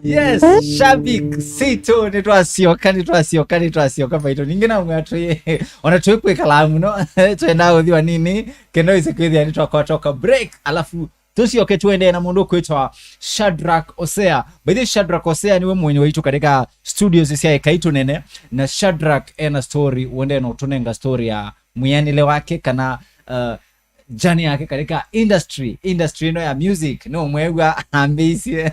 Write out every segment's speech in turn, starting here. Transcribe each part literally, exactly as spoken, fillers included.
Yes, shabik sitũ, nĩtwasyoka, nĩtwasyoka, nĩtwasyoka maitũ. Ningĩ na mwatũ, ona twĩkwĩkala mũno, twendaa ũthi wa nini, kenda wĩse kwĩthĩa nĩtwakwatoka break, alafu tũsyoke tũendee na mũndũ ũkwĩtwa Shadrack Osea. By the way, Shadrack Osea nĩwe mwenye waitũ katika studios sya Ekai Tũnene, na Shadrack ena story, ũendee na ũtũnenga story ya mwĩanĩle wake kana, uh, journey yake katika industry, industry ĩno ya music. No mwew'a ambĩisye,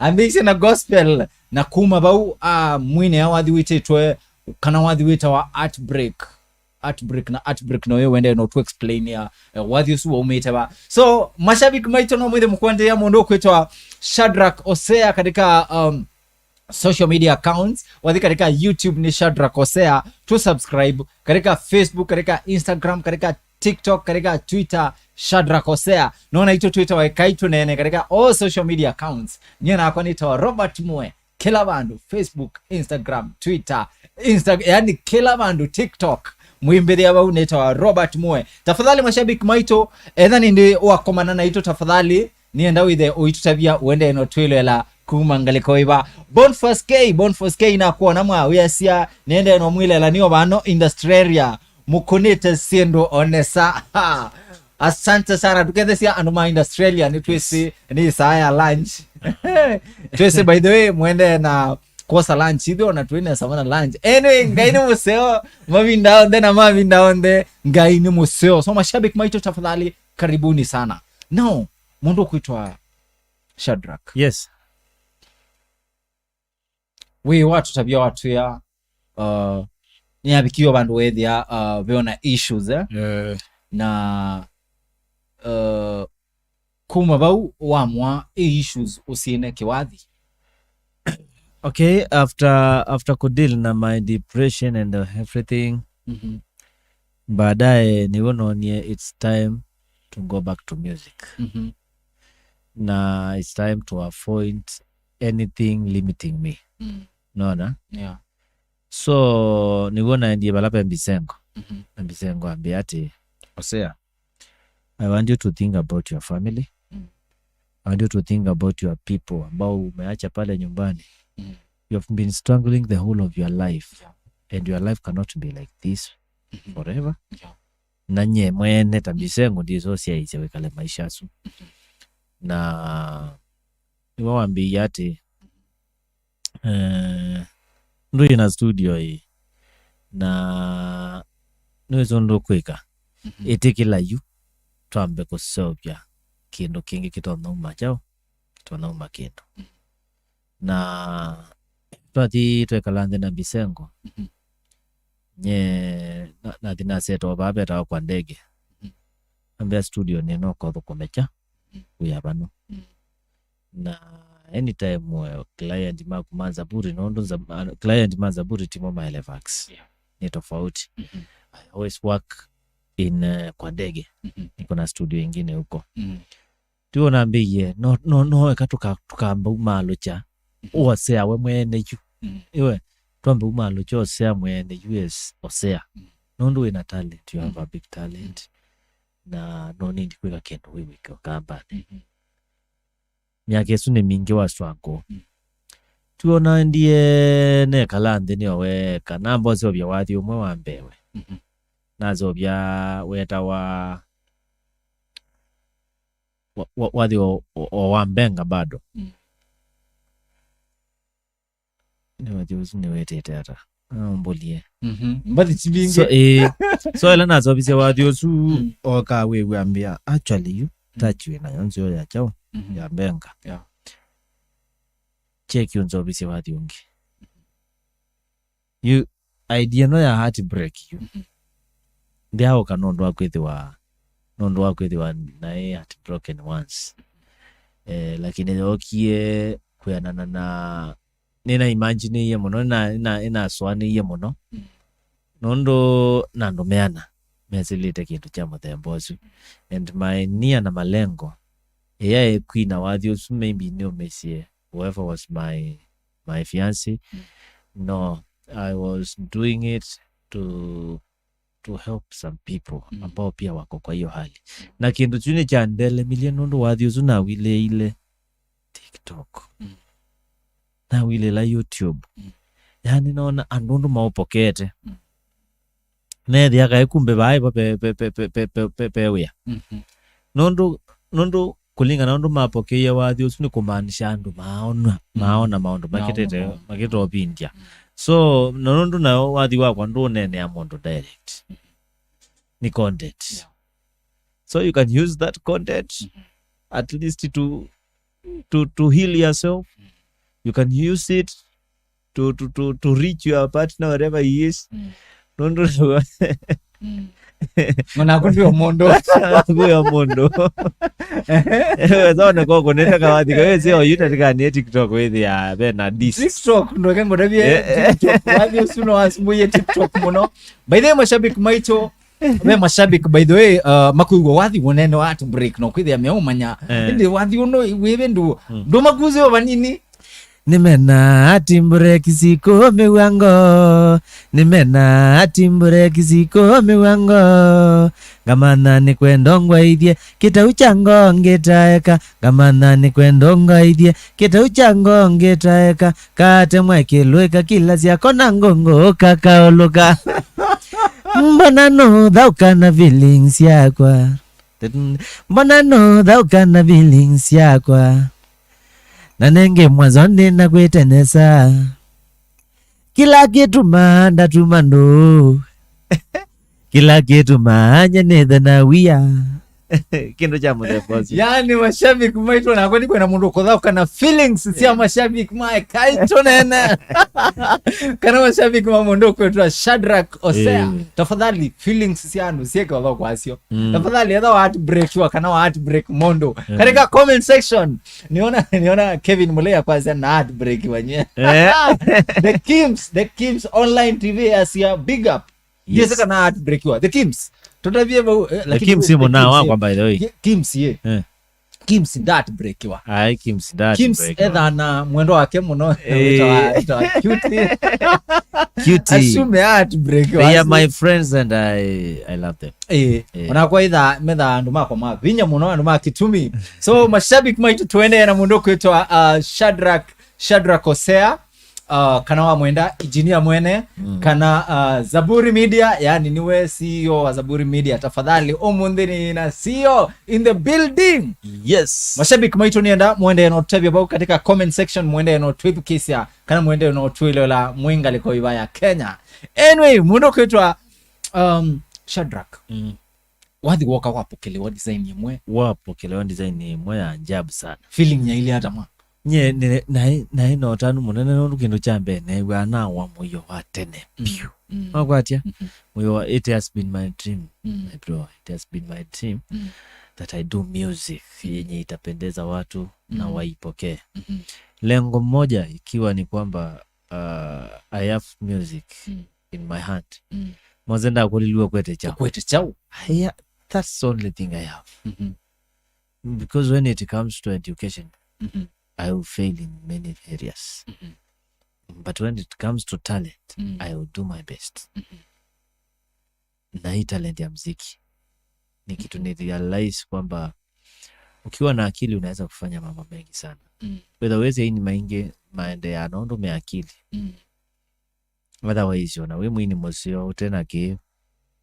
ambĩisye na gospel, na kuma vau, uh, mwine ya wathi wĩtĩtwe, kana wathi wĩtawa Heartbreak. Heartbreak na Heartbreak no yo wende no tu explain ya, eh, wathi ũsu waumĩte va. So, mashabiki maitũ no mwĩthĩ mũkwendea mũndũ ũkwĩtwa Shadrack Osea katika, um, social media accounts. Wathi katika YouTube ni Shadrack Osea, tu subscribe. Katika Facebook, katika Instagram, katika TikTok, katika Twitter, Shadrack Osea. Nona ito Twitter wa Ekai Tũnene katika all social media accounts. Nyie nakwa nĩtawa Robert Mue. Kĩla vandũ, Facebook, Instagram, Twitter, Insta-, yani kĩla vandũ, TikTok. Mwĩmbĩthĩa vau nĩtawa Robert Mue. Tafadhali mashabiki maitũ, etha nĩndĩ wakomana naitũ, tafadhali nĩenda wĩthe ũitũtavya ũendee no twĩlwela kuma ngalĩko ĩva. Boniface K, Boniface K nakwona mwa wĩasya, nĩendee no mwĩlela nĩ ovano industry area. Mũkũnĩte syĩndũ onesa. Ha. Asante sana. Tũkethesya andũ ma Australia, nĩ twĩsĩ nĩ saa ya lunch. Twĩsĩ, by the way, mwende na kwosa lunch itho na twĩne savana lunch. Anyway, Ngai nĩ mũseo mavinda onthe na mavinda onthe. Ngai nĩ mũseo. So mashabiki maitũ, tafadhali, karibuni sana. Now, mũndũ ũkwĩtwa Shadrack. Yes. Wĩ watũtavya watwĩa, uh, nĩyavikiwe vandũ weethĩa, uh, veona issues, eh? Eh. Na, uh, kuma vau wamwa ĩ issues ũsyĩne kĩwathi. Okay, after, after kudeal na my depression and, uh, everything, Mhm. Baadaye nĩw'o noonie it's time to go back to music. Mhm. Na it's time to avoid anything limiting me. Mm. Unaona? Yeah. So, nĩw'o naendie vala ve Mbisengo. Mhm. Na Mbisengo ambĩa atĩ, Osea, I want you to think about your family. Mm. I want you to think about your people ambao umeacha pale nyumbani. Mm. You have been struggling the whole of your life. Yeah. And your life cannot be like this Mhm. forever. Yeah. Na nye mwene ta Mbisengo ndisosyaisye wĩkale maisha asu. Mhm. Na nĩwe wambĩie atĩ, eh, ndũĩ na studio ĩ, na nĩwĩsĩ ũndũ ũkwĩka. Mhm. Ĩtĩkĩla yu twambe kũseũvya kĩndũ kĩngĩ kĩtonya uma kyaũ, kĩtonya uma kĩndũ. Mhm. Na twathi twekala nthĩ na Mbisengo, Mhm. nye na- nathi naseta o vaa vetawa kwa ndege. Mhm. Ambĩa studio nĩ no kothũkũme kya Mhm. wĩa vano. Mhm. Na anytime we client maku ma Zaburi, nũndũ Zab- ah, client ma Zaburi timo ma Elevax. Yeah. Ni tofauti. Mhm. I always work in, eh, kwa ndege. Mhm. Niko na studio ingine huko. Mhm. Tiwe nambĩie, no, no, no, eka tũka- tũkamba umaalũkya. Mhm. Ũosea we mwene yu. Mhm. Iwe, twambe umaalũkya Osea mwene yu as Osea. Mhm. Nũndũ wĩna talent, you have Mhm. a big talent. Na no need kwĩka kĩndũ wĩ wĩke ũkambanĩ. Mhm. Myaka ĩsu nĩ mingĩ wa struggle. Mm. Tuona ndie nekala nthĩ nĩo weka, namba ũseũvya wathi ũmwe wa mbee we. Mhm. Naseũvya wetawa wa- wa- wathi o- o- o wa mbenga bado. Mm. Nĩ wathi ũsu nĩwĩtĩte ata? Ũmbũlie. Mhm. Mbathi ti mbingĩ. So, ĩĩ. So, ĩla naseũvisye wathi ũsu, Mm. oka wĩw'a ambĩa, actually, yu, Mm. touch wĩ nayo nzeo ya kyaũ, Mhm. ya mbenga. Yeah. Check yu nseũvisye wathi ũngĩ. Yu, idea ĩno ya heartbreak yu. Mhm. Ndyaũka nũndũ wa kwĩthĩwa, nũndũ wa kwĩthĩwa naĩ heartbroken once. Eh, lakini yookie kwĩanana na nĩna imaginĩie mũno, nĩna- nĩna- nĩnasũanĩie mũno. Mm. Nũndũ na andũ meana. mesĩlĩte kĩndũ kya mũthemba ũsu. And my nia na malengo, ĩya ĩkwina wathi ũsu, maybe nĩũmĩsye whoever was my, my fiancé. No, I was doing it to, to help some people, mm, ambao pia wako kwa hiyo hali. Na kĩndũ kyu nĩkyandelemilye nũndũ wathi ũsu nawilĩĩile TikTok. Mm. Nawilĩĩla YouTube. Mm. Yaani, nona andũ ũndũ maũpokete. Mm. Neethĩa kaĩ kumbe vaĩ vo pe, pe, pe wĩa. Mhm. Nũndũ, nũndũ kũlingana na ũndũ mapokeie wathi ũsu nĩ kũmaanisha andũ maona, mm, maona maũndũ makĩtete, maona maũndũ makĩtobindya. Mm. So, na nũndũ nayo wathi wakwa ndũneenea mũndũ direct. Mm. Nĩ content. Yeah. So you can use that content, mhm, at least to, to, to heal yourself. Mm. You can use it to, to, to, to reach your partner wherever he is. Mm. Nũndũ mm. Ngona kũndũ mũndũ. Kũndũ mũndũ. Ehe. Ewe, so nĩ koko nenda kawathi kwa wewe sio yuta tikanie TikTok with ya bena dis. TikTok ndo kengo ndabie. Eh, eh. TikTok wathi ũsu no asumbuye TikTok mũno. By the way, mashabiki maitũ, ve mashabiki, by the way, uh, makwĩw'a wathi ũnene wa art break, no kwĩthĩa meũmanya. Eh. Ĩndĩ wathi ũno wĩve ndũ, mm, ndũmakuze o vanini. Nĩmena art break sikũmĩw'a ngo, nĩmena art break sikũmĩw'a ngo, ngamanya nĩkwenda ngwaithye, kĩtau kya ngo ngĩtaeka, ngamanya nĩkwenda ngwaithye, kĩtau kya ngo ngĩtaeka, katemwa kĩlũĩka kila syako na ngũngũ kakaũlũka. Mbona nũthaũka na feelings syakwa? Mbona nũthaũka na feelings syakwa? Na nenge mwanzo nĩnakwĩte nesa. Kĩla kĩtuma ndatuma ndũ. Kĩla kĩtuma nye nĩthe na wia. Kĩndũ kya mũthemba ũcio. Yaani, mashabiki maitũ, nakwa nĩkwenda mũndũ kũthaũka na feelings sya mashabiki ma Kaitũ Nene. Kana mashabiki ma mũndũ kwĩtwa Shadrack Osea. Eh. Tafadhali, feelings sya andũ syeke ũthoko wasyo. Mm. Tafadhali, etha wa heartbreakiwa kana wa heartbreak mũndũ. Eh. Katika comment section, niona, niona Kevin Mulea kwanza na heartbreakiwa nye. Eh. The Kims, the Kims Online T V as your big up. Yes. Ndiĩsĩ kana heartbreakiwa. The Kims. Tũtavie vau, eh, the lakini Kims we, si the mwana Kims, wakwa, eh, by the way. Ki-, Kims, ye. Eh. Kims nda heartbreakiwa. Ai, Kims nda Kims heartbreakiwa. Etha na mwendo wake mũno. Eh. Wĩtawa, wĩtawa Cutie. Cutie. Assume heartbreakiwa. They are my friends and I, I love them. Eh. Eh. Onakwa itha, metha andũ makwa ma vinya mũno, andũ ma kĩtumi. So, mashabiki maitũ, tuendee na mũndũ kwĩtwa, uh, Shadrack Shadrack Osea, uh, kana wa mwenda, Engineer Mwene, mm, kana, uh, Zaburi Media, yani niwe C E O wa Zaburi Media. Tafadhali, ũmũnthĩ nĩ na C E O in the building. Yes. Mashabiki maitũ, nĩenda mwende no tũtavye vau katika comment section, mwende no twĩthukĩsya, kana mwende no twĩlola mwĩ ngalĩko ĩva ya Kenya. Anyway, mũndũ kwĩtwa, um, Shadrack. Mm. Wathi woka wapokelewa design ĩmwe. Wapokelewa design ĩmwe ya ajabu sana. Feeling yailye ata mwa? Nye, nĩ, naĩ, naĩ na ũtanu mũnene nũndũ kĩndũ kya mbee neew'aa nawa mũio wa tene, mm, biũ. Mm. Wakwatya? Mm-hmm. Mũio wa, it has been my dream, mm, my bro. It has been my dream, mm, that I do music, mm, yenye itapendeza watu na, mm, waipokee. Mm-hmm. Lengo moja ikiwa ni kwamba, uh, I have music, mm, in my hand. Mm. Mose ndakũlilw'e kwete chao. Kwete chao. Yeah, that's the only thing I have. Mm-hmm. Because when it comes to education, mm-hmm, I will fail in many areas. Mm-hmm. But when it comes to talent, mm, I will do my best. Mm-hmm. Na hii talent ya muziki ni kitu, mm-hmm, ni realize kwamba ukiwa na akili unaweza kufanya mambo mengi sana. Mm. Whether wezi aini maingi maendeano ndo me akili. Mm. Otherwise, ona wĩ mwini mũseo, ũte na kĩ,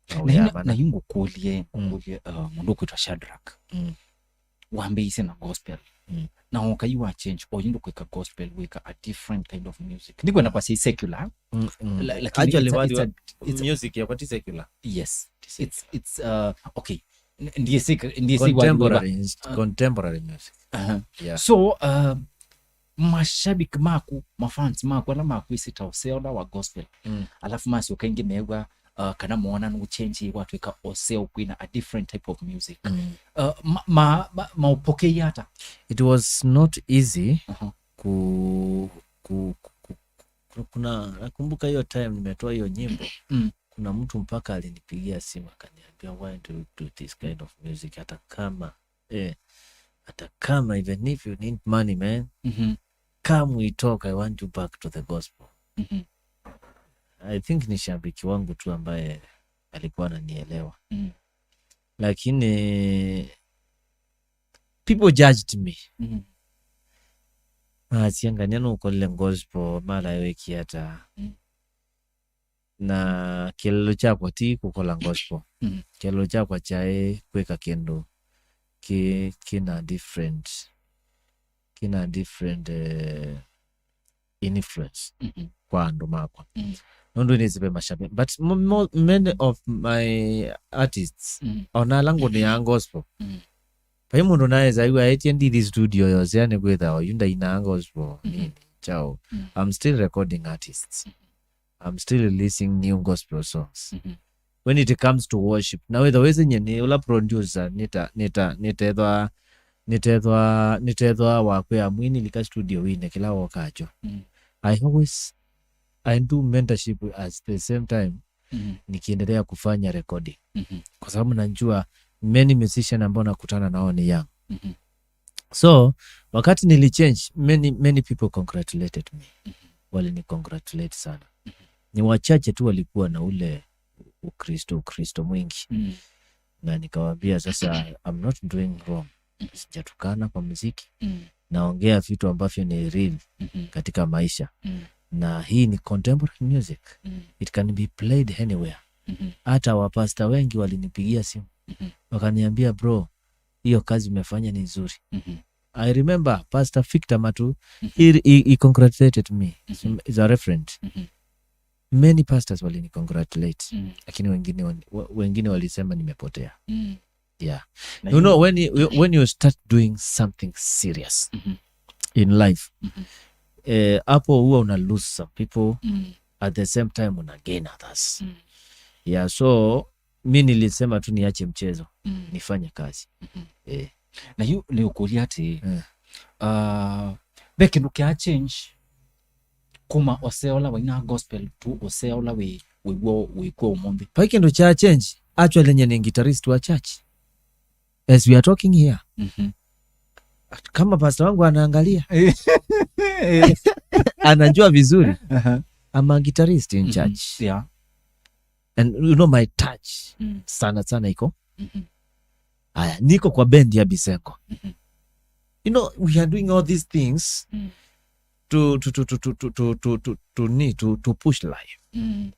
na na wĩa yu-, mana. Na yu ngũkũlye, mm, ngũkũlye, uh, mũndũ ũkwĩtwa Shadrack. Mm. Wambĩĩisye na gospel. Mm. Na ũkai wa change, o yĩndũ kwĩka gospel, wĩka a different kind of music. Ndikwenda, mm, kwasya secular. Mm, mm. La-, lakini actually, it's a, wathi it's a, wa it's a music yakwa ti secular. Yes. Ti secular. It's, it's, uh, okay. N-, ndiĩsĩ, ndiĩsĩ wathi wa contemporary, ins-, uh, contemporary music. Uh-huh. Yeah. So, uh, mashabiki maku, mafans maku, ala makwĩsĩ ta ũseo ũla wa gospel. Mm. Alafu masyoka ĩngĩ meew'a, uh, kana moona nũchenji watwĩka ũseo kwina a different type of music. Mm. Uh, ma, ma, ma, maũpokeie ata? It was not easy, uh-huh, ku, ku, ku, ku, ku, kuna, nakumbuka hiyo time nimetoa hiyo nyimbo. Mm. kuna mtu mpaka alinipigia simu akaniambia, "Why do you do this kind of music? Hata kama, eh, hata kama, even if you need money, man, Mhm. come we talk, I want you back to the gospel." Mhm. I think ni shabiki wangu tu ambaye alikuwa ananielewa. Mm. Lakini people judged me. Mhm. Masyangania nũkolile gospel, mala wĩkie ata. Mm. Na kĩlelo kyakwa ti kũkola gospel. Mm. Kĩlelo kyakwa kyaĩ kwĩka kĩndũ kĩ, kĩna different, kĩna different, eh, influence Mhm. kwa andũ makwa. Mm. Nũndũ nĩsĩ ve mashabiki. But mo, mo, many of my artists, Mm. ona ala ngũnĩaa gospel, Mm. vai mũndũ naĩsa aiwa etie ndithi studio yosea nĩ kwĩtha oyu ndainaa gospel, Mhm. nini, chao. Mm. I'm still recording artists. I'm still releasing new gospel songs. Mhm. When it comes to worship, na wĩtha wĩsĩ nye nĩ ũla producer, nĩta, nĩta, nĩtethwa, nĩtethwa, nĩtethwa wakwĩa mwini lika studio wine kĩla wokacho. Mm. I always, I do mentorship at the same time Mhm. nikiendelea kufanya recording. Mhm. Kwa sababu najua many musician ambao nakutana nao ni young. Mhm. So wakati nilichange, many, many people congratulated me. Walini congratulate sana. Ni wachache tu walikuwa na ule Ukristo, Ukristo mwingi. Mm. Na nikawaambia sasa, I'm not doing wrong. Sijatukana kwa muziki. Mm. Naongea vitu ambavyo ni real Mhm. katika maisha. Mm. Na hii ni contemporary music. Mm. It can be played anywhere. Mhm. Hata wapasta wengi walinipigia simu. Mhm. Wakaniambia, "Bro, hiyo kazi umefanya ni nzuri." Mhm. I remember Pastor Victor Matu, Mhm. he, he, he congratulated me. Mhm. He's a reverend. Mhm. Many pastors walini congratulate. Mm. Lakini wengine wali-, wa-, wengine walisema nimepotea. Mm. Yeah. Na You hiyo know, when you, when you start doing something serious Mhm. in life, Mhm. eh, hapo huwa una lose some people, Mm. at the same time una gain others. Mm. Yeah, so mi nilisema tu niache mchezo, Mm. nifanye kazi. Mhm. Eh. Na yu nĩ ũkũlya atĩ, Eh. uh, ve kĩndũ kya change kuma ũseo ũla waina gospel tu ũseo ũla wĩ, wĩw'o wĩkw'o ũmũnthĩ? Vai kĩndũ cha change, actually nye ni guitarist wa church. As we are talking here, Mhm. kama pastor wangu anaangalia, anajua vizuri, Aha. I'm a guitarist in Mhm. church. Yeah. And you know my touch Mm. sana sana iko. Mhm. Haya, niko kwa band ya Bisengo. Mhm. You know, we are doing all these things Mm. to, to, to, to, to, to, to, to, to, need to, to push life. Mm.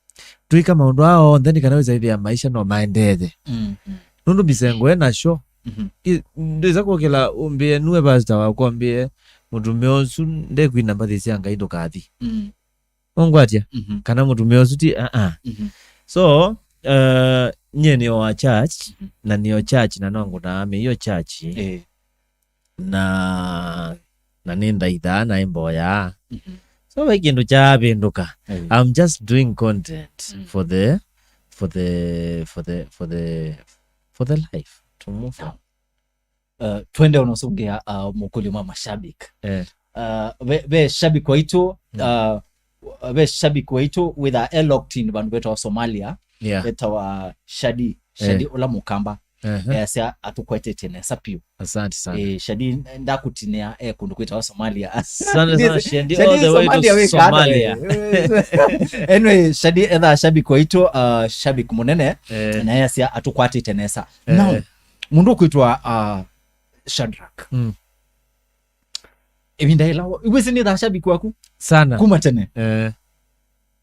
Twĩka maũndũ aa onthe nĩ kana wĩsa ĩthĩa maisha no maendeethe. Mm. Mm. Nũndũ Bisengo ena show. Mhm. I-, ndĩsa kũkĩla ũmbĩe nue pastor wakwa ũmbĩe mũtumĩa ũsu ndekwina mbathi sya Ngai ndũkathi. Mm. Ũngwatya? Mhm. Kana mũtumĩa ũsu ti, ah, ah. Mhm. So, uh, nyie nĩ wa church, na nĩ o church, na no ngũnaame iyo church, Eh. na, na nĩ ndaithaa, na ĩmboyaa. Mhm. So, vai kĩndũ kyavĩndũka. Eh. I'm just doing content Mm. for the, for the, for the, for the, for the life to move on. Uh, twende ũnosũngĩa, uh, mũkũlyo ma mashabiki. Eh. Uh, ve, ve shabiki waitũ, Mm. uh, ve shabiki waitũ wĩtha e locked in vandũ vetawa Somalia, Yeah. vetawa Shadi, Shadi Eh. ũla mũkamba. Uh-huh. Easya atũkwetete nesa piũ. Asante sana. Eh, Shadi ndakũtinĩa e kũndũ kwĩtawa Somalia. Sana sana, Shadi, Shadi all the way to Somalia wĩ kanda, Somalia. eh. Anyway, Shadi etha shabiki waitũ, uh, shabiki mũnene, Eh. na easya atũkwatĩte nesa. Eh. Now, mũndũ ũkwĩtwa, uh, Shadrack. Mm. Ĩvinda ĩla wo-, iwĩsĩ nĩ tha shabiki waku Sana. Kuma tene. Eh.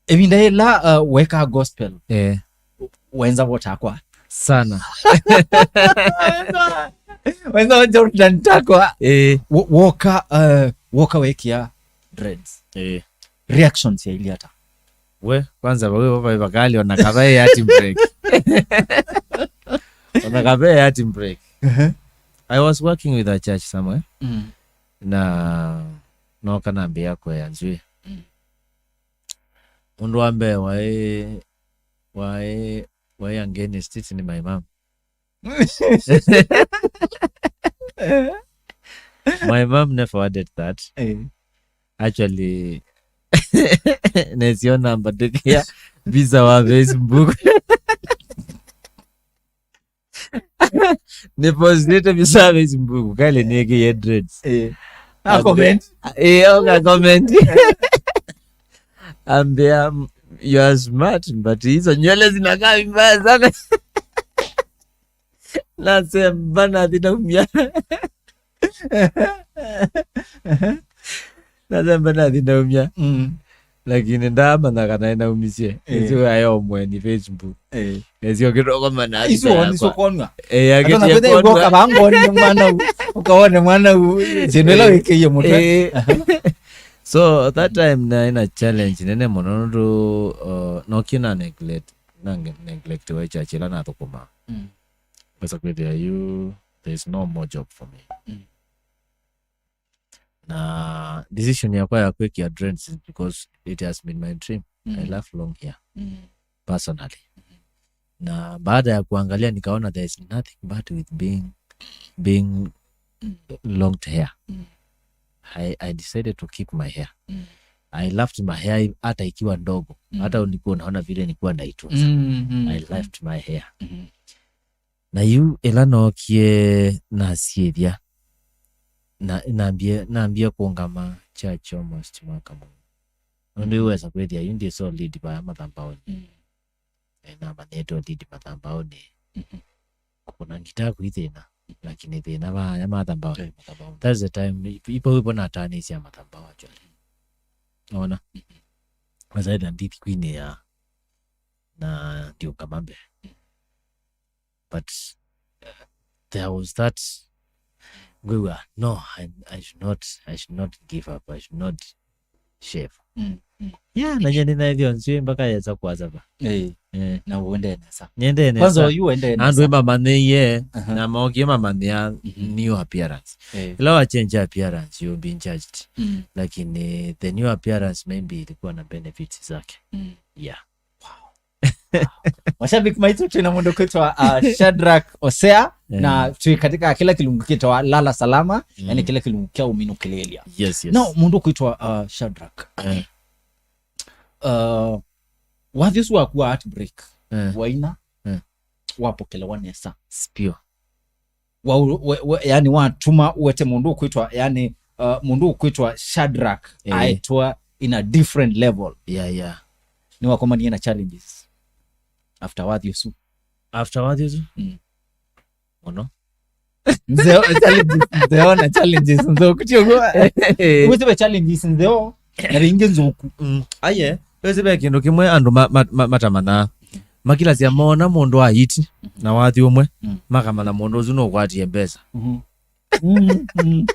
Ĩvinda ĩla, uh, weka gospel. Eh. Wenza votakwa. Sana. Wenza Jordan takwa. Eh. Wo-, woka, uh, woka wekia dreads. Eh. Reactions ya iliata. We, kwanza vawe vavai vakali ona kavae ati break. Ona kavae ati break. Uh-huh. I was working with a church somewhere. Mm. Na noka nambia kweya nzwi. Mm. Mũndũ wa mbee waĩ, waĩ, waĩ against it nĩ my mom. My mom never wanted that. Eh. Actually, nesiona mbandĩkĩa Visa wa Facebook. Nĩ postĩte visa wa Facebook, kale nĩkĩie dreads. Eh. Na comment. Eh, oka comment. Ambia, "You are smart, but hizo nywele zinakaa vibaya sana." Nasema, "Mbona zinaumia?" Nasema, "Mbona zinaumia?" Mm. Lakini ndaamanya kana inaumisye. Eh. Ĩsu ayo mweni Facebook. Eh. Ĩsu kidogo mana. Isu visa woni yakwa. Isu konwa. Eh, akĩtie konwa. Kavangoni mwana u, ukaone mwana u, syĩndũ ĩla wĩkĩie mũtwe. Eh. So that time na ina challenge nene mũno nũndũ, uh, no kina neglect, na nge-, neglect wa church ĩla nathũkũma. Mm. Ngesa kwĩthĩa yu, there is no more job for me. Mm. Na decision yakwa ya kwĩkĩa dreads is because it has been my dream. I, mm, love long hair, mm, personally. Mm-hmm. Na baada ya kuangalia nikaona there is nothing bad with being, being, mm, longed hair. Mm. I, I decided to keep my hair. Mm. I loved my hair hata ikiwa ndogo. Mm. Hata ulikuwa unaona vile nilikuwa naitunza. Mm, mm, I, mm, loved my hair. Mm-hmm. Na yu ĩla nookie nasyĩthya, na, nambie, nambie kũngama church almost mwaka mũima. Nũndũ yu wesa kwĩthĩa yu ndĩ so lead vaya mathambaũnĩ. Mm. Eh, namanyĩtwe lead mathambaũnĩ. Mhm. Kũkũna ngitaa kwĩ thĩna, lakini thĩna vaya mathambaũnĩ. Eh, mathambaũnĩ. That's the time, ipo, ipo nataanĩsya mathambaũ actually. Ona? Mhm. Wasaitha ndithi kwinĩ ya, na ndiũngama mbee. But, uh, there was that ngwĩw'a, "No, I, I should not, I should not give up, I should not shave." Mm, mm. Yeah, na nyie nĩnaĩthĩwa nzw'ĩ mpaka yesa kwasava. Eh. Eh. Na uendee nesa. Nyendee nesa. Kwanza yu uendee nesa. Andũ mamanyĩie, aha, na mookie mamanyĩa, mhm, new appearance. Eh. Ĩla wa change appearance, you've been judged. Mm. Lakini the new appearance maybe ilikuwa na benefits zake. Mm. Yeah. Wow. Mashabiki maitũ, twĩna mũndũ kwĩtwa, uh, Shadrack Osea, mm, na twĩ katika kĩla kĩlungu kĩtawa Lala Salama, mm, yani kĩla kĩlungu kya ũminũkĩlĩĩlya. Yes, yes. Now, mũndũ kwĩtwa, uh, Shadrack. Eh. Uh, wathi ũsu waku wa heartbreak, eh, waina, eh, wapokelewa nesa. Spio. Wa, we, we, yani watuma uete mũndũ ũkwĩtwa, yani, uh, mũndũ ũkwĩtwa Shadrack, eh, aetwa in a different level. Yeah, yeah. Nĩwakomanie na challenges after wathi ũsu? After wathi ũsu? Mm. Mũno. Nzeo, challenges, nzeo na challenges nzeo kutiogo. Wĩsĩ ve challenges nzeo, na ve ingĩ nzũku. Mm. Aye, wĩsĩ ve kĩndũ kĩmwe andũ ma, ma, ma, matamanyaa. Makilasya moona mũndũ aiti na wathi ũmwe, mm, makamanya mũndũ ũsu nũkwatie mbesa. Mhm. Mm, mm.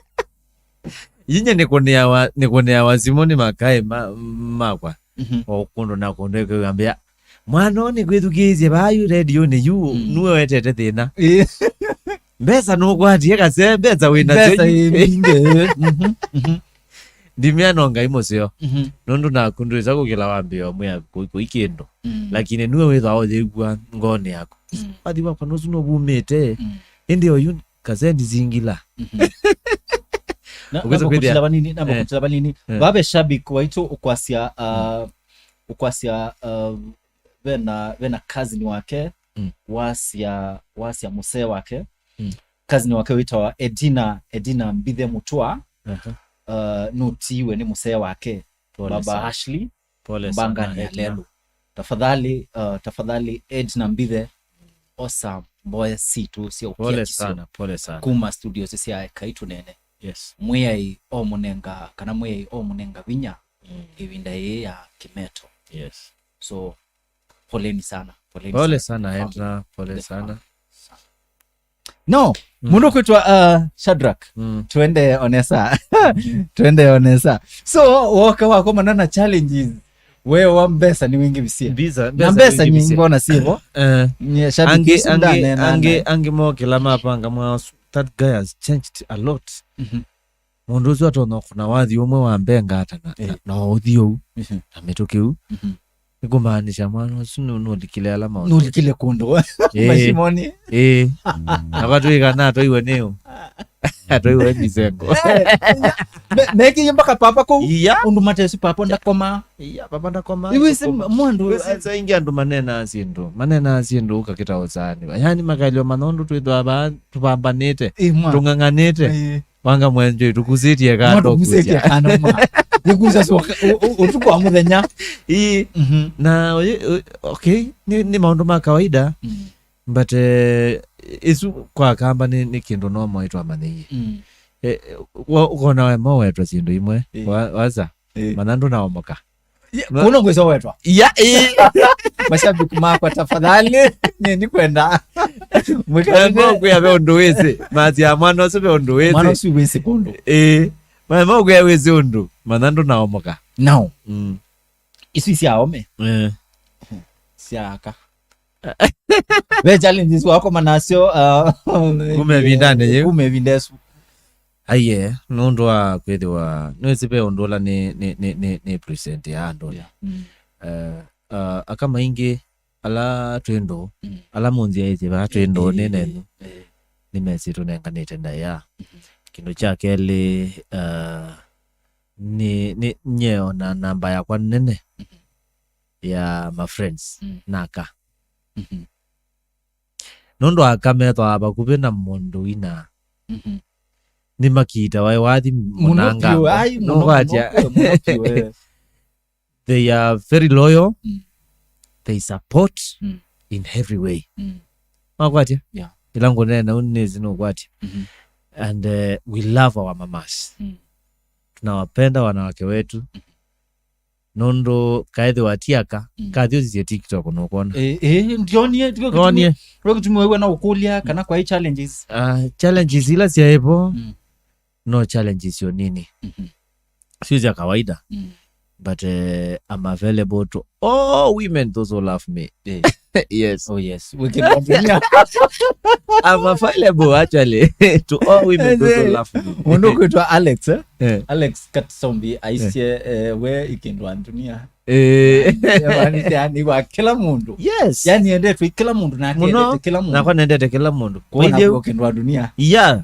Inye nĩkũnĩawa, nĩkũnĩawa simũ nĩ makaĩ ma, makwa. Mhm. O kũndũ na kũndũ ĩkũambĩa, "Mwana ũũ nĩkwĩthukĩĩsye vaa yu redionĩ yu, mm, nue wetete thĩna." Ĩĩ. Mbesa nũkwatie kase, mbesa wĩ nasyo. Mbesa yu ĩ mbingĩ, ĩĩ. Mhm, mhm. Ndimea no Ngai mũseo. Mhm. Nũndũ naku ndwĩsa kũkĩla wambĩĩa ũmwe kũi, kũi kĩndũ. Mm. Lakini nue wĩthwa ũyĩw'a ngoonĩ yaku. Mm. Wathi wakwa nũsu nũvumĩte. Mm. Ĩndĩ oyu kasendi zingila. Mhm. Na, ũkwĩsa kwĩthĩa. Namũkutila vanini, eh, namũkutila vanini. Eh. Vave shabiki waitũ ũkwasya, uh, mm, ũkwasya, uh, vena, vena cousin wake, mm, wasya, wasya mũsee wake. Mm. Cousin wake wĩtawa Edina, Edina Mbithe Mũtua. Aha. Uh, nũtiiwe nĩ mũsee wake, pole sana. Baba Ashley. Pole sana, Edina. Mbangani ya lelu. Tafadhali, uh, tafadhali Edina Mbithe, osa mboya sitũ sya ũkia kĩsio. Pole sana, pole sana. Kuma studios sya Ekai Tũneene. Yes. Mwĩai omũnenga, kana Mwĩai omũnenga vinya, mm, ĩvinda yĩĩ ya kĩmeto. Yes. So, poleni sana, poleni sana. Pole sana, family. Edna, pole sana. No, mm, mũndũ kwĩtwa, uh, Shadrack. Mm. Twende onesa. Twende onesa. So, woka wakomana na challenges. Wewa mbesa nĩ wĩngĩvisye. Mbesa, na mbesa, mbesa nĩ wĩngĩvisye. Nyingona sivo. Eh. Nye shabiki angĩ, ũsu angĩ, ndanena angĩ, naye. Angĩ mokĩla mapanga mwasu. That guy has changed a lot. Mhm. Mũndũ ũsu atonya kũna wathi ũmwe wa mbee ngata na, eh, na, na ũthi ũu, mhm, na mĩtũkĩ ũu. Mhm. Nĩkũmaanisha mwana ũsu nũ-, nũlikile ala maũndũ. Nũlikile kũndũ. Eh. Mashimoni. Eh. Na vatwĩka na atwaiwe nĩũ. Atwaiwe misengo. Me- mekĩie mpaka papa kũu. Iya. Ũndũ matesi papa ndakoma. Iya, papa ndakoma. Iwĩsĩ mũndũ. Iwĩsĩ saa ingĩ andũ manenaa syĩndũ, manenaa syĩndũ ũkakĩta ũsaani. Yani makalio manondu twĩthwa vaa tũvambanĩte, ĩ, mwa. Tũng'ang'anĩte. Ĩ. Wanga mwenjoi tũkusĩtie kando. Tũkusĩtie kando mwa. Nĩkusa soka ũtukũ wa mũthenya. Ĩ. Mhm. Na ũyĩ- ũ- okay, nĩ, nĩ maũndũ ma kawaida. Mm. But eh, ĩsu kwa kamba nĩ, nĩ kĩndũ no moĩ twamanyĩie. Mm. Eh, wa- ũkona we mowetwa syĩndũ imwe. Ĩ. Wa- waza. Ĩ. Mana ndũnaomoka. Ye- Ma- kuno ngwĩsa wetwa. Ya, ĩ. Mashabiki makwa, tafadhali, nĩ ndikwenda. Mwĩkale- makwĩa ve ũndũ wĩsĩ. Masia mwana ũsu ve ũndũ wĩsĩ. Mwana ũsu wĩsĩ kũndũ. Ĩ. Makwĩa wĩsĩ ũndũ. Mana ndũnaomoka. Now. Mm. Isu sya aũme. Eh. Sya aka. Ve challenges wakoma nasyo, uh, kuma ĩvindanĩ yĩu. Kuma ĩvinda ĩsu. Aiee, nũndũ wa kwĩthĩwa nĩwĩsĩ ve ũndũ ũla nĩ, nĩ, nĩ, nĩ, nĩ present ya andũ. Yeah. Mm. Eh, uh, aka maingĩ ala twĩ ndũũ, mm, ala mũnzĩa ĩsĩ vaa twĩ ndũũ, eh, nĩ eh, nenyu, eh, nĩmesĩ tũnenganĩte ndaĩa. Mhm. Kĩndũ kya kelĩ, uh, nĩ, nĩ nyeo na namba yakwa nene, mhm, ya ma friends, mm, na aka. Mhm. Nũndũ aka methwaa vakuvĩ na mũndũ wina. Mhm. Nĩmakiitawa wathi mũno mũnanga. Biũ, ai, mũno, nũkwatya, mũno, mũno biũ, eh. They are very loyal. Mm. They support, mm, in every way. Mm. Makwatya? Yeah. Ila ngũneena ũu nĩsĩ nũkwatya. Mhm. And uh, we love our mamas. Mm. Tunawapenda wanawake wetu. Mhm. Nũndũ kaethĩwa ti aka, mm, kathi ũsisye TikTok nũkwona. Eh, eh, ndionie, ndionie. Ndionie. Ndionie kĩtumi wĩw'a na ũkũlya kana kwa challenges. Ah, challenges ila syaĩvo, mm, no challenges yo nini. Mhm. Sio sya kawaida. Mm. But uh, I'm available to all women, those who love me. Eh. Yes. Oh yes. We can continue. I'm available actually to all women, those who love me. Mũndũ kwĩtwa Alex, eh? Eh. Alex Katsombi aisye, eh, we ikĩndwa ndunia. Eh. Yani, yani wa kila mũndũ. Yes. Yani endetwe kila mũndũ na mũno, akendete kila mũndũ. Nakwa nendete kila mũndũ. Kwa hivyo ukĩndwa ndunia. Yeah.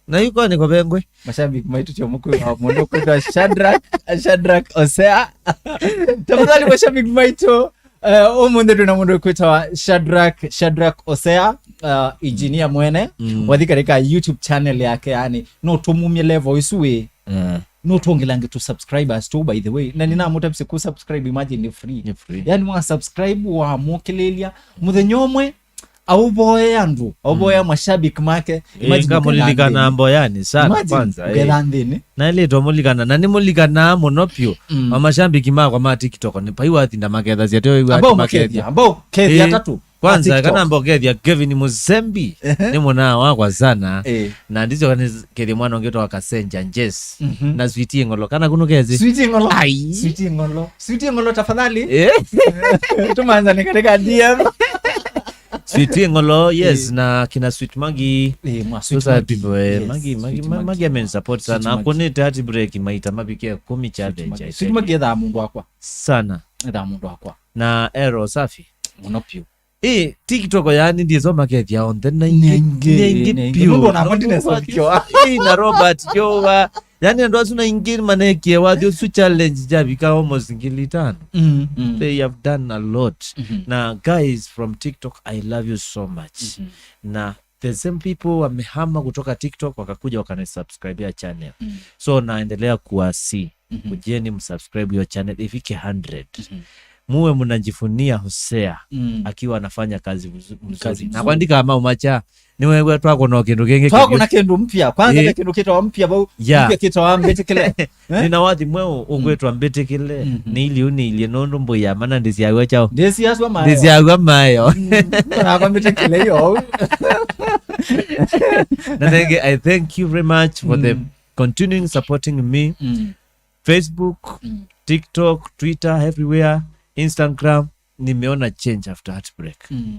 Na yuko niko vengwe. Mashabiki maitũ tyo mũkwĩwa mũndũ kwĩtwa Shadrack, Shadrack Osea. Tafadhali mashabiki maitũ, eh, ũmũnthĩ twĩna mũndũ kwĩtawa Shadrack, Shadrack Osea, uh, engineer mwene. Mm. Wathi katika YouTube channel yake, yani, no tũmumie level isu we. Eh. No tuongelange tu subscribers tu, by the way. Na nĩnamũtavĩsye ku subscribe, imagine, ni free. Ni free. Yani wa subscribe, wa mũkĩlĩlya. Mũthenya ũmwe, auvoe andũ, auvoe, mm, mashabiki make. Eh, imagine ngamũlilikana mboyani sana. Imagine kwanza, eh, ũketha nthĩnĩ. Na ilĩtwa mũlikana, na nĩmũlikanaa mũno piũ. Mm. Wa mashabiki makwa ma TikTok, nĩ pai wathinda makethasya, teo iwa ambao makethia, makethia. Ambao kethia, eh, atatũ. Kwanza, TikTok. Kana mbokethia Kevin Musembi, ehe, nĩ mwana wakwa sana. Eh. Na ndicho kana kethia mwana ũngĩ wa Kasenja, Jess. Mhm. Na Sweetie Ngolo. Kana kunu kezi? Sweetie Ngolo. Ai. Sweetie Ngolo. Sweetie Ngolo, tafadhali. Eh? Tumanzane katika D M. Sweetie Ngolo, yes, eh, na kina Sweet Maggie. Eh, mwa Sweet Maggie. Those are people, eh, yes, Maggie, Maggie, Sweet Maggie, Maggie amenisupport sana. Sweet Maggie. Akunĩte heartbreak maita mavikie kũmi challenge, I think. Sweet Maggie ethaa mũndũ wakwa. Sana. Ethaa mũndũ wakwa. Na Ero Safi. Mũno piũ. Ĩ, TikTok yani ndiĩsoma kethia onthe na ingĩ, nĩ aingĩ, nĩ aingĩ, nĩ aingĩ, piũ. Nũndũ ona nũndũ ndinesa wa- ũkĩwa. Ĩ, na Robert Jowa. Yani andũ asu na ingĩ manekie wathi ũsu challenge javika almost ngili itano. Mm, mm. They have done a lot. Mhm. Na guys from TikTok, I love you so much. Mhm. Na the same people wamehama kutoka TikTok wakakuja wakanisubscribe ya channel. Mm. So naendelea kuwasi. Mhm. Kujeni msubscribe hiyo channel ifike hundred. Mhm. Muwe mnajivunia Hosea, mm, akiwa anafanya kazi mzu- mzuri. Kazi mzuri. Na kwandika mau macha, nĩwew'a twakũna kĩndũ kĩngĩ. Twakũna kĩndũ mpya. Kwanza, eh, na kĩndũ kĩtawa mpya vau. Yeah. Mpya kĩtawa mbĩtĩkĩle. Eh? Nina wathi mweũ ũkwĩtwa mbĩtĩkĩle. Mhm. Nĩ iliu nĩ ilie nũndũ mbũi ya mana ndĩsyaw'a chao. Ndĩsyaswa mayo. Ndĩsyaw'a mayo. Mm. Nakwa mbĩtĩkĩle yo. Na nenge, I thank you very much for the, mm, continuing supporting me. Mm. Facebook, mm, TikTok, Twitter, everywhere, Instagram, nimeona change after heartbreak. Mm.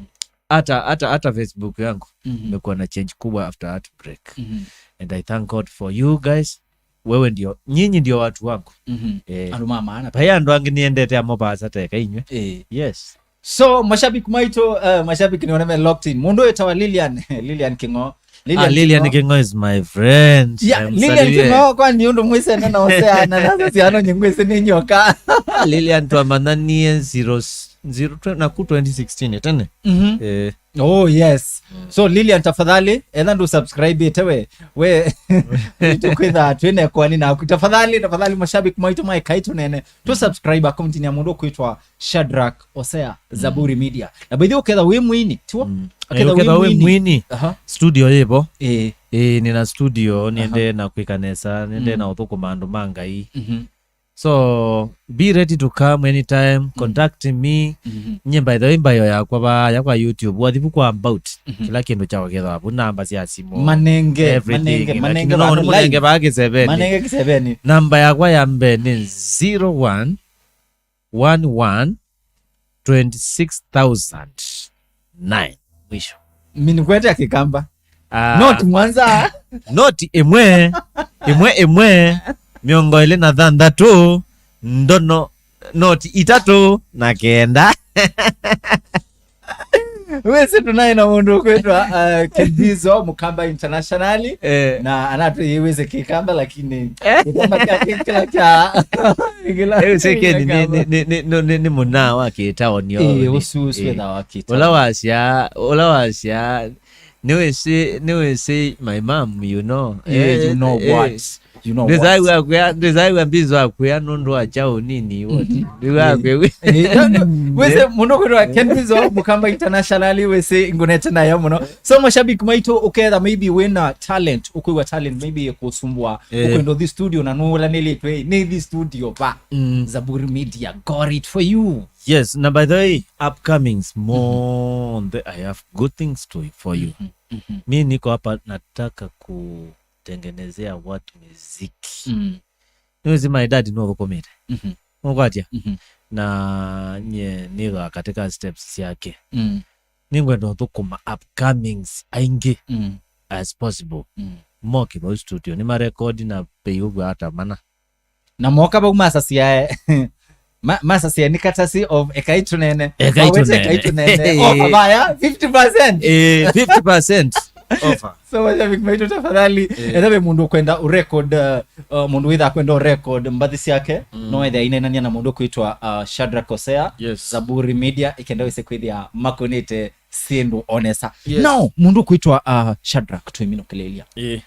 Hata, hata, hata Facebook yangu, mhm, imekuwa na change kubwa after heartbreak. Mhm. And I thank God for you guys. Wewe ndio, nyinyi ndio watu wangu. Mhm. Eh. Andũ ma maana. Paya andũ angĩ niendete amo basa teka inywe. Eh. Yes. So, mashabiki maitũ, eh, mashabiki nĩone me locked in. Mũndũ wĩtawa Lilian, Lilian King'o, Lilian Kĩng'o is my friend. Yeah, Lilian Kĩng'o, kwani ũndũ mwĩsene na Osea na nasa syano nyingwĩsĩ nĩ nyoka. Lilian twamanyanie zero, zero, twe-, naku twenty sixteen tene. Mhm. Eh. Oh, yes. So, Lilian, tafadhali, etha ndũ subscribe ite we, we, tukwĩtha twĩne kwani naku. Tafadhali, tafadhali, mashabiki maitũ ma Ekai Tũneene, tu subscribe account ya mũndũ kwĩtwa Shadrack Osea, Zaburi Media. Na by the way, ũketha wĩ mwini, tiwo? Mm. Ũketha wĩ mwini. Aha. Studio yĩvo. Eh. Eh, nina studio, niende na kwĩka nesa, niende na ũthũkũma andũ ma Ngai. Mhm. So, be ready to come anytime, contact me. Mhm. Nye, by the way, mbayo yakwa vaya kwa YouTube, wathivu kwa about, kĩla kĩndũ kya ũketha wavu, namba sya simu, manenge, everything, manenge, lakini manenge no, vana mũnenge line. Vaa kĩseveni. Manenge kĩseveni. Namba yakwa ya mbee nĩ zero one one one twenty six thousand nine. Mwisho. Minikwete ya Kĩkamba. Ah. Noti mwanza. Noti ĩmwe, ĩmwe, ĩmwe, mĩongo ĩlĩ na thanthatũ, ndono, noti itatũ na kenda. Wĩsĩ tũnaĩ na mũndũ ũkwĩtwa, uh, Kendizo Mũkamba International. Eh. Na anatwĩwĩsĩ Kĩkamba, lakini Kĩkamba kyake kĩla kya, kĩla Ĩu sĩ Keni nĩ, nĩ, nĩ, nĩ, nĩ, nĩ, nĩ mũnaa wa kĩtaoni. Eh, ũsu, ũsu wĩthawa kĩtaoni. Ũla wasya, ũla wasya, nĩwĩsĩ, nĩwĩsĩ my mom, you know. Yeah, you know what? You know what? Ndĩsaiwa kwĩa, ndĩsaiwa mbizo akwĩa nũndũ wa kyaũ nini, what? Ndĩsaiwa kwĩa. Eh, no, no, wĩsĩ mũndũ kwĩtwa Kendizo Mũkamba International, wĩsĩ ngunete nayo mũno. So, mashabiki maitũ, ũketha maybe wĩna talent, ũkwĩwa talent maybe kũsumbwa, eh, ũkwenda ũthi studio na nũũlanĩlĩtwe, nĩ thi studio va. Mm. Zaburi Media got it for you. Yes, na by the way, upcomings, Monthe, I have good things to, for you. Mhm, mhm. Mi niko hapa, nataka kutengenezea watu muziki. Mm. Nĩwĩsĩ my dad nũthũkũmĩte. Mhm. Nũkwatya? Mhm. Na nye nĩthaa katika steps syake. Mm. Nĩngwenda ũthũkũma upcomings aingĩ, mm, as possible. Mm. Moke vau studio, nĩ marekodi na pei ũvwa ata mana. Na moka vau masasyae. Ma-, masasyae nĩ katasi of Ekai Tũneene. Ekai Tũneene. Ekai Tũneene. Offer vaya, fifty percent. Eh, fifty percent offer. So, mashabiki maitũ, tafadhali, eh, etha ve mũndũ ũkwenda ũrecord, uh, uh, mũndũ wĩthaa kwenda ũrecord mbathi syake, mm, no ethe ainenania na mũndũ kwĩtwa, uh, Shadrack Osea, yes, Zaburi Media, ikenda wĩse kwĩthĩa makũnĩte syĩndũ onesa. Yes. Now, mũndũ kwĩtwa, uh, Shadrack, twĩminũkĩlĩlya. Eh.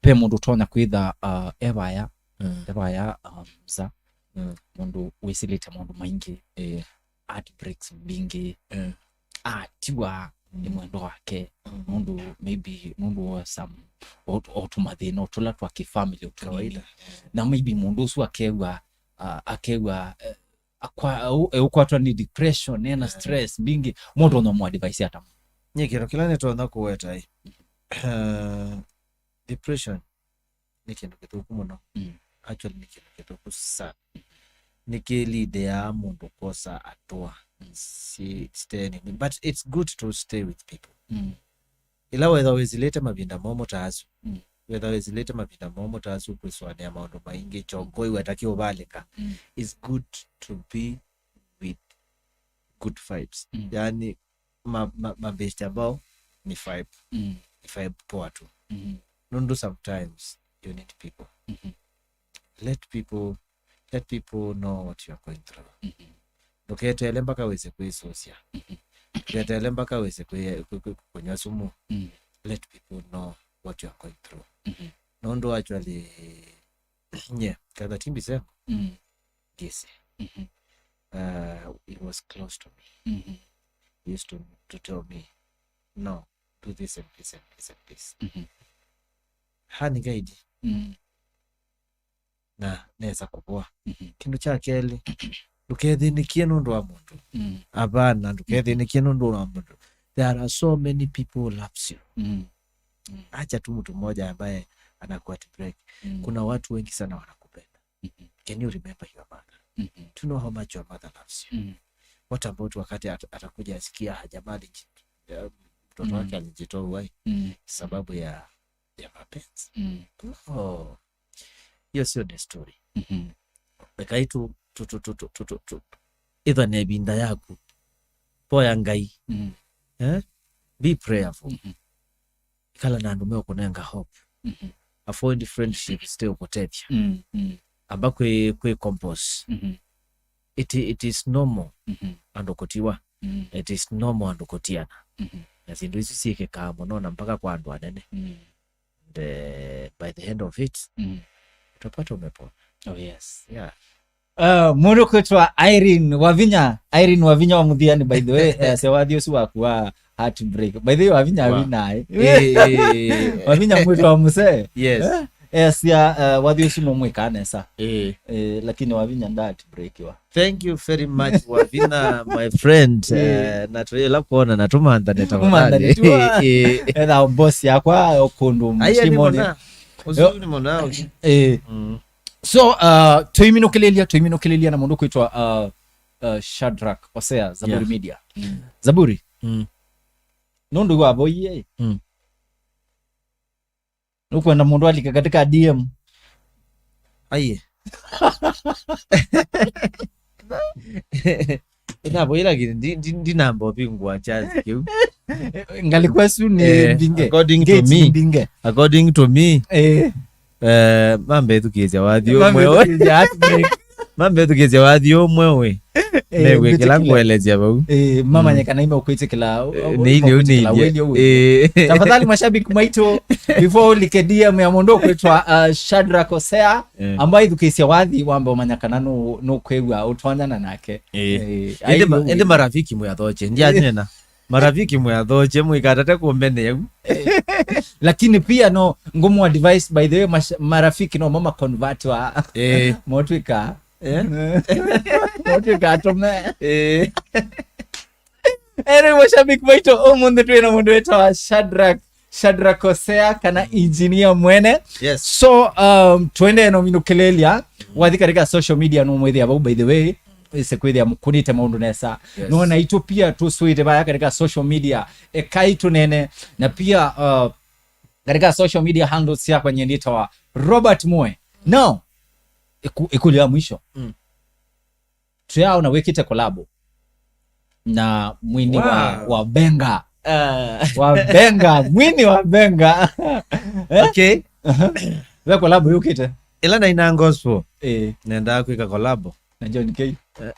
Ve mũndũ ũtonya kwĩtha, uh, evaya, mm, evaya, um, za, mm, mũndũ wĩsĩlĩte maũndũ maingĩ. Eh. Heartbreaks mbingĩ, eh, atiwa nĩ, mm, mwendo wake, mm, nũndũ maybe, nũndũ wa some, o, o tũmathĩna o tũla twa kĩfamily o tũnini. Kawaida. Na maybe mũndũ ũsu akew'a, uh, akew'a, eh, akwa-, au-, eũkwatwa nĩ depression, ena, eh, stress mbingĩ, mũndũ no mũ advise ata? Nyie kĩndũ kĩla nĩtonya kũweta ĩ, eh, depression nĩ kĩndũ kĩthũku mũno. Mm. Actually, nĩ kĩndũ kĩthũku sana. Nĩkĩlideaa mũndũ kwosa atũa, mm, si stay nini. But it's good to stay with people. Mm. Ĩla wetha wĩsĩlĩte mavinda momũ ta asu, mm, wetha wĩsĩlĩte mavinda momũ ta asu kwĩsũanĩa maũndũ maingĩ, kyongo, mm, iwe takĩ ũvalĩka, mm, it's good to be with good vibes. Mm. Yaani, ma-, ma-, mabeshte ambao ni vibe. Mm. Ni vibe poa tu. Mm. Nũndũ sometimes you need people. Mm-hmm. Let people, let people know what you are going through. Mm-hmm. Ndũketeele mpaka wĩse kwĩsũsya. Mm-hmm. Ndũketeele mpaka wĩse kwĩ-, kwĩ-, kwĩ-, kũnywa sumu. Mm. Let people know what you are going through. Mm-hmm. Nũndũ actually, nye, katha timbi sema. Mm. Gisi. Mm-hmm. Uh, he was close to me. Mm-hmm. He used to, to tell me, "No, do this and this and this and this." Mm-hmm. Hani guide. Mm. Na nesa kũvoa. Mm-hmm. Kĩndũ kya kelĩ, ndũkethĩnĩkie nũndũ wa mũndũ. Mm. Hapana, ndũkethĩnĩkie nũndũ wa mũndũ. There are so many people who loves you. Mm. Mm. Acha tu mtu mmoja ambaye anakuheartbreak. Mm. Kuna watu wengi sana wanakupenda. Mm-hmm. Can you remember your mother? Mm-hmm. Do you know how much your mother loves you? Mm. What about wakati at-, atakuja asikia jamaa aliji-, eh, mtoto wake alijitoa uhai sababu ya, ya mapenzi? Mm. Oh. Hiyo sio desturi. Mm-hmm. Ekai tu, tu, tu. Ĩthwa na ĩvinda yaku. Voya Ngai. Mm. Eh? Be prayerful. Mm-hmm. Ikala na andũ meũkũnenga hope. Mhm. Avoid friendships iteũkũtethya. Mm, mm. Amba kwĩ, kwĩ compose. Mhm. It, it is normal, mhm, andũ kũtiwa. Mm. It is normal andũ kũtiana. Mhm. Na syĩndũ isu syĩkĩkaa mũno na mpaka kwa andũ anene. Mm. And, eh, by the end of it, mm, utapata umepona. Oh, yes. Yeah. Uh, mũndũ kwĩtwa Irene Wavinya, Irene Wavinya wa Mũthiani, by the way, eh, se wathi ũsu waku wa heartbreak. By the way, Wavinya, wow, winaĩ. Eh, eh, eh, eh. Wavinya mwĩtwa mũsee. Yes. Eh? Eh, sia, eh, wathi ũsu nũmwĩkaa nesa. Eh. Eh, lakini Wavinya nda heartbreakiwa. Thank you very much, Wavinya, my friend. Eh. Eh, na twĩla kuona na tũmanthane tafadhali. Tũmanthane tu, ah. Eh. Etha boss yakwa o kũndũ. Aya nĩ mũshimoni. Mona. Ũsu nĩ mona ũsu. Eh. Mm. So, uh, tũiminũkĩlĩlya, tũiminũkĩlĩlya na mũndũ kwĩtwa, uh, uh, Shadrack Osea, Zaburi, yeah, Media. Mm. Zaburi. Mm. Nũndũ wavoie. Mm. Nũkwenda mũndũ alike katika D M? Aiye. Ĩnavo ĩla kĩndũ ndi, ndi, ndinamba ũvingũa chance kĩu. Ngalĩko ĩsu nĩ, eh, mbinge. According to me, mbinge. According to me, eh, eh, mambethukĩĩsya wathi ũmwe we. Mambethukĩĩsya wathi ũmwe we. Eh, mew'e kĩla mbĩtĩkĩle. Ngũelesya vau. Eh, mamanye, mm, kana imeũkwĩtĩkĩla, eh, nĩ ile ũnĩilye. Wĩlĩ ũu. Eh. Tafadhali mashabiki maitũ, before ũlike D M ya mũndũ ũkwĩtwa, uh, Shadrack Osea, eh, ambaye ithukĩĩsya wathi wambe ũmanya kana nũ-, nũkwĩw'a ũtwanyana nake. Eh. Eh, ĩndĩ ma-, aiyo ĩndĩ marafiki mwĩathoche, ndianyena. Marafiki mwĩathoche, mwĩkatate kũmbenea u. Lakini pia no, ngũmũ advice, by the way, mash-, marafiki no mama convert wa. Eh. Motwika. Eh? Motwika atume. Eh. Ere mashabiki maitũ, ũmũnthĩ twĩ na mũndũ wĩtawa Shadrack, Shadrack Osea, kana engineer mwene. Yes. So, um, twende no minũkĩlĩlya. Wathi katika social media no mwĩthĩa vau, by the way. Ĩse kwĩthĩa mũkũnĩte maũndũ nesa. Yes. No naitũ pia tũsũĩte vaya katika social media. Ekai tũnene. Na pia, uh, katika social media handles syakwa nyie nĩtawa Robert Moe. Now, ĩku-, ĩkũlyo ya mwisho. Mm. Tũyaona wĩkĩte kolabo na mwini wa, wow, wa Benga. Ah. Wa Benga, mwini wa Benga. Eh? Okay. Aha. Ve kolabo yũkĩte? Ĩla naina gospel. Eh. Nendaa kwĩka kolabo. Na John K. Eh.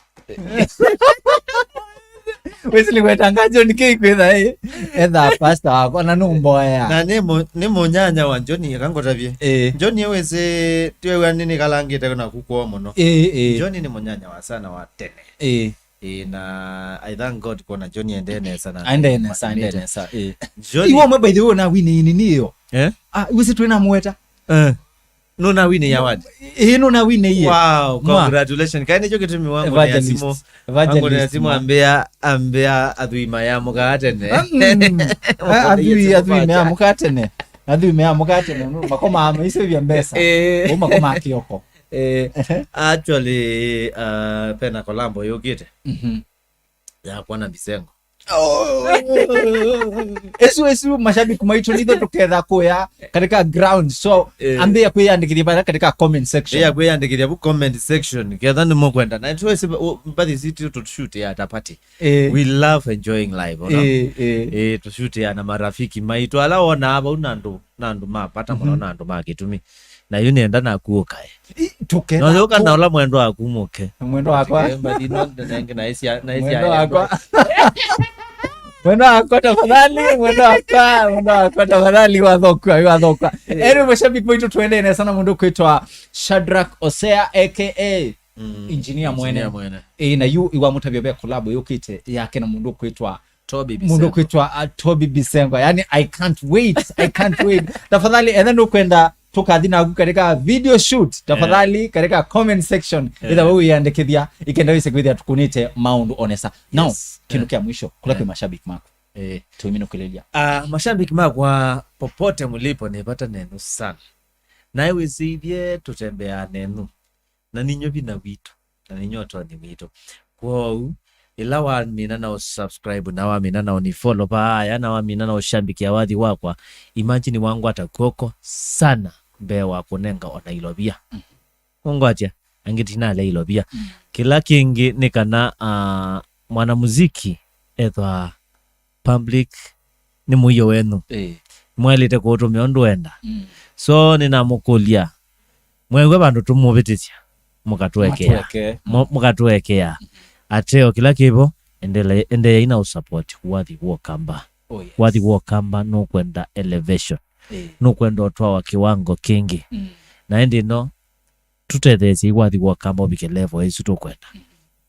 Wĩsĩ nĩkwetanga John K kwĩtha, eh. Etha pastor wakwa, na nũmboea. Na nĩ mũ-, nĩ mũnyanya wa John, eka ngũtavye. Eh. John wĩsĩ, twĩw'a nĩ nĩkalangĩte naku kwoo mũno. Eh, eh. John nĩ mũnyanya wa sana wa tene. Eh. Eh, na I thank God kuona John aendee nesa na aendee nesa, aendee nesa, eh. John. Iwe mwe, by the way, na wini nini iyo? Eh? Ah, wĩsĩ twĩna mweta. Eh. Nũna wini award. Ĩĩ, nũna wini iye. Wow, mwa, congratulations. Kaĩ nĩkyo kĩtumi wangu nĩ evangelist, asimũ. Evangelist, wangu nĩ asimũ mwa. Ambĩa, ambĩa athui mayamũkaa tene. Mm. Athui, athui mayamũkaa tene. Athui mayamũkaa tene. Nũ, makomaa maisevya mbesa. Eh. Ũu makomaa kĩoko. Eh, ehe, actually, uh, pena kolabo yũkĩte. Mhm. Yakwa na Bisengo. Oh. Esu, esu, mashabiki maitũ nitho tũketha kũya katika ground. So, eh, ambia kwĩyandĩkithia bara katika comment section. Ambia kwĩyandĩkithia bu comment section. Ketha nĩ mũkwenda. Na tuwesi mbathi situ tutushoot ya tapati. Eh. We love enjoying live, ona? Eh, eh. Eh, tushoot ya na marafiki maitũ. Ala wona aba una ndo na andũ ma vata mũno, mhm, na andũ ma kĩtumi. Na yu nĩenda naku ũkae. I, tũkenda. No, yũka na ũla mwendwa waku mũke. Mwendwa wakwa. Mbathi no, nenge na ĩsya, na ĩsya. Mwendwa wakwa. Mwendwa wakwa, tafadhali, mwendwa wakwa, mwendwa wakwa, tafadhali, wathokwa, wathokwa. Eh. Eri mashabiki maitũ, twendee nesa na mũndũ kwĩtwa Shadrack Osea, A K A, mm, engineer mwene. Engineer mwene. Eh, na yu iwa mũtavya ve collab yũkĩte yake na mũndũ kwĩtwa Toby Bisengo. Mũndũ kwĩtwa, uh, Toby Bisengo. Yani, I can't wait. I can't wait. Tafadhali, ethwa nũkwenda tũkathi naku katika video shoot, tafadhali, eh, katika comment section, eh, ĩtha wewe wĩyandĩkĩthya, ikenda wĩse kwĩthĩa tũkũnĩte maũndũ onesa. Now, yes, kĩndũ, eh, kĩa mwisho, kũla, eh, kwĩ mashabiki maku. Eh. Tũminũkĩlĩlya. Ah, mashabiki makwa, popote mlipo, nĩ vata nenyu sana. Naĩ wĩsĩithye tũtembeaa nenyu. Na ninyo vinya witũ, na ninyo ũtonyi witũ. Kwoou, ĩla wamina na ũsubscribe, na wamina na ũnifollow vaaya, na wamina na ũshambikĩa wathi wakwa, imagine wangwata kw'oko sana mbee wa kũnenga ona ilovia. Ũngwatya, angĩ ndinalea ilovia. Mm. Kĩla kĩngĩ nĩ kana, ah, mwanamuziki ethwa public nĩ mũio wenyu. Ĩĩ. Mwaĩlĩte kũũtũmĩa ũndũ wenda. Mm. So nĩnamũkũlya, mweew'a vandũ tũmũvĩtĩsya, mũkatũekea. Mũtũekee. Mũ-, mũkatũekea. Ateo kĩla kĩvo, endele-, endeeai na ũsupport Wathi wa Ũkamba. Oh, yes. Wathi wa Ũkamba nũkwenda elevation. Eh. Nũkwenda ũtwawa kĩwango kĩngĩ. Mm. Na ĩndĩ no, tũtetheesye Wathi wa Ũkamba ũvike level ĩsu tũkwenda. Mm.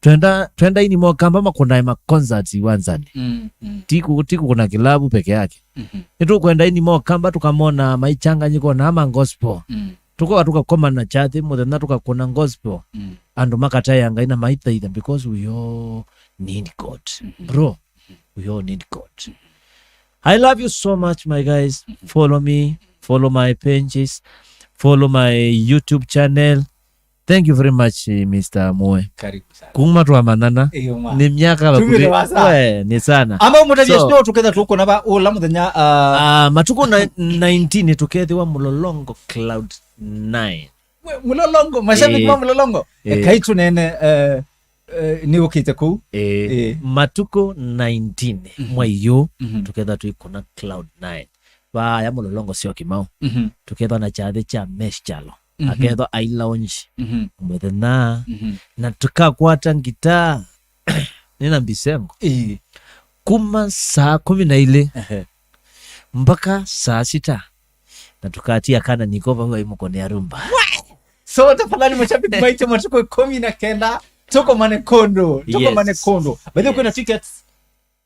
Twenda, twenda aini ma Ũkamba makũnae ma concerts iwanzanĩ. Mm, mm. Ti kũ-, ti kũkũna kĩlavu peke yake. Mhm. Nĩtũkwenda aini ma Ũkamba tũkamona maichanganyĩka na ma gospel. Mm. Tũkoka tũkakoma na kyathĩ mũthenya tũkakũna gospel. Mm. Andũ makataĩa Ngai na maithaitha because we all need God. Mhm. Bro, we all need God. I love you so much, my guys. Follow me, follow my pages, follow my YouTube channel. Thank you very much, eh, Mister Moe. Karibu sana. Kuma twamanyana. Iyo, mwa. Nĩ myaka. Tumire vakuvi wasa. We, nĩ sana. Amba mũtavye. So, sio tũketha tũkũna va ũla mũthenya, ah, ah, matukũ na-, nineteen tũkethĩwa Mlolongo Cloud nine. Mwe-, Mlolongo, mashabiki. Eh. Ma Mlolongo. Eh. Ekai tũnene, eh, eh, nĩ ũkĩte kũu. Eh, eh. Matukũ nineteen, mhm, mwai ũyũ, mhm, tũketha twĩkũna Cloud nine. Vaya Mlolongo sio Kimau. Mhm. Tũketha na kyathĩ kya Mesh Kyalo. Mhm. Akethwa ai lounge. Mhm. Mũthenya. Mhm. Na tũkakwata ngitaa. Nĩna mbisengo. Ĩĩ. Kuma saa kũmi na ilĩ. Ehe. Mpaka saa sita. Na tũkatia kana niko vau aimũkonea rumba. So, tafadhali mashabiki maitũ, matukũ ĩkũmi na kenda, tũkomane kũndũ, tũkomane kũndũ. Yes. By the way, kwĩna tickets?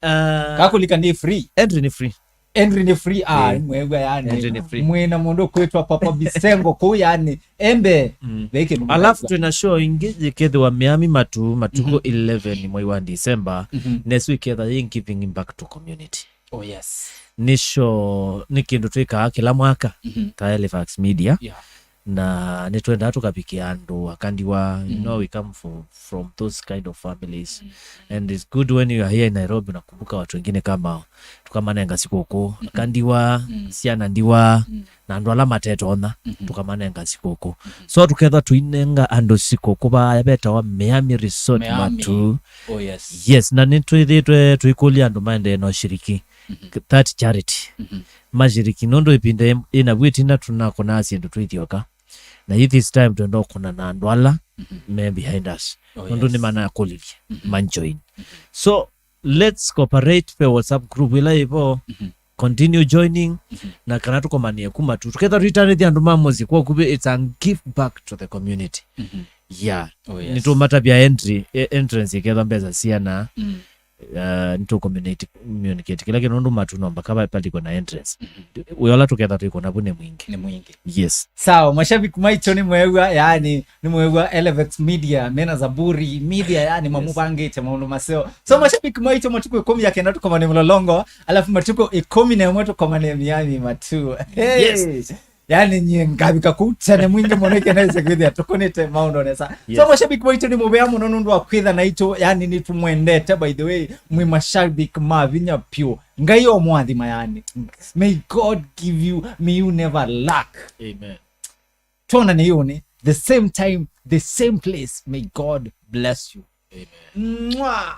Ah, kakũlika nĩ free. Entry nĩ free. Entry nĩ free. Ah, eh, mwĩw'a yani. Entry nĩ free. Mwĩna mũndũ kwĩtwa Papa Bisengo kũu yani. Embe. Mm. Veke nũmũ. Alafu twĩna show ingĩ yĩkethĩwa Miami Matu, matukũ, mhm, eleven mwai wa December. Mhm. Nesu ĩketha yĩ giving back to community. Oh, yes. Nĩ show, nĩ kĩndũ twĩkaa kĩla mwaka, mhm, ta Halifax Media. Yeah. Na nĩtwendaa tũkavikĩa andũ akandiwa, you, mm, know, we come from, from those kind of families. Mm. And it's good when you are here in Nairobi, unakumbuka watu wengine kama hao. Tũkamanenga sikũkũ. Mhm. Akandiwa, mm, syana ndiwa, mm, na andũ ala matetonya, mhm, tũkamanenga sikũkũ. Mhm. So tũketha tũinenga andũ sikũkũ vaya vetawa Miami Resort. Miami. Matu. Oh, yes. Yes, na nĩtwĩthĩĩtwe tũikũlya andũ maendee na ũshiriki. Mhm. That charity. Mhm. Mashiriki, nũndũ ĩvinda ĩ-, ĩnavu ĩtina tũnakũnaa syĩndũ twĩthyoka. Na yu this time twenda ũkũna na andũ ala, mhm, me behind us. Oh, nũndũ, yes, nĩmanakũlilye, mhm, manjoin. Mhm. So, let's cooperate pe WhatsApp group ĩla ĩvo. Mhm. Continue joining, mhm, na kana tũkomanie kuma tu. Tũketha tũitanĩthya andũ ma mũsyĩ kwa ũkuvĩ, it's a give back to the community. Mhm. Yeah. Oh, yes. Nĩtũmatavya entry, e-, entrance ĩketha mbesa siana. Mm. Uh, nĩtũ communicate, communicate kĩla kĩndũ nũndũ Matu no mpaka va-, valiko na entrance. Mhm. Wĩa ũla tũketha twĩkũna vu nĩ mwingĩ. Nĩ mwingĩ. Yes. Sawa, mashabiki maitũ nĩ mwew'a, yani, nĩ mwew'a Elevex Media, mena Zaburi Media, yani, yes, mamũvangĩte maũndũ maseo. So, mashabiki maitũ, matukũ ĩkũmi na kenda tũkomane Mlolongo, alafu matukũ ĩkũmi na ĩmwe tũkomane Miami Matu. Hey! Yes. Yani, nyie ngavika kũu tene mwingĩ mũno, ĩkenda ĩse kwĩthĩa tũkũnĩte maũndũ nesa. So, yes, mashabiki maitũ nĩ mũvea mũno nũndũ wa kwĩtha naitũ, yani, nĩtũmwendete, by the way, mwĩ mashabiki ma vinya piũ. Ngai omwathima, yani. May God give you, may you never lack. Amen. Twonane ĩũnĩ, the same time, the same place. May God bless you. Amen. Mwah!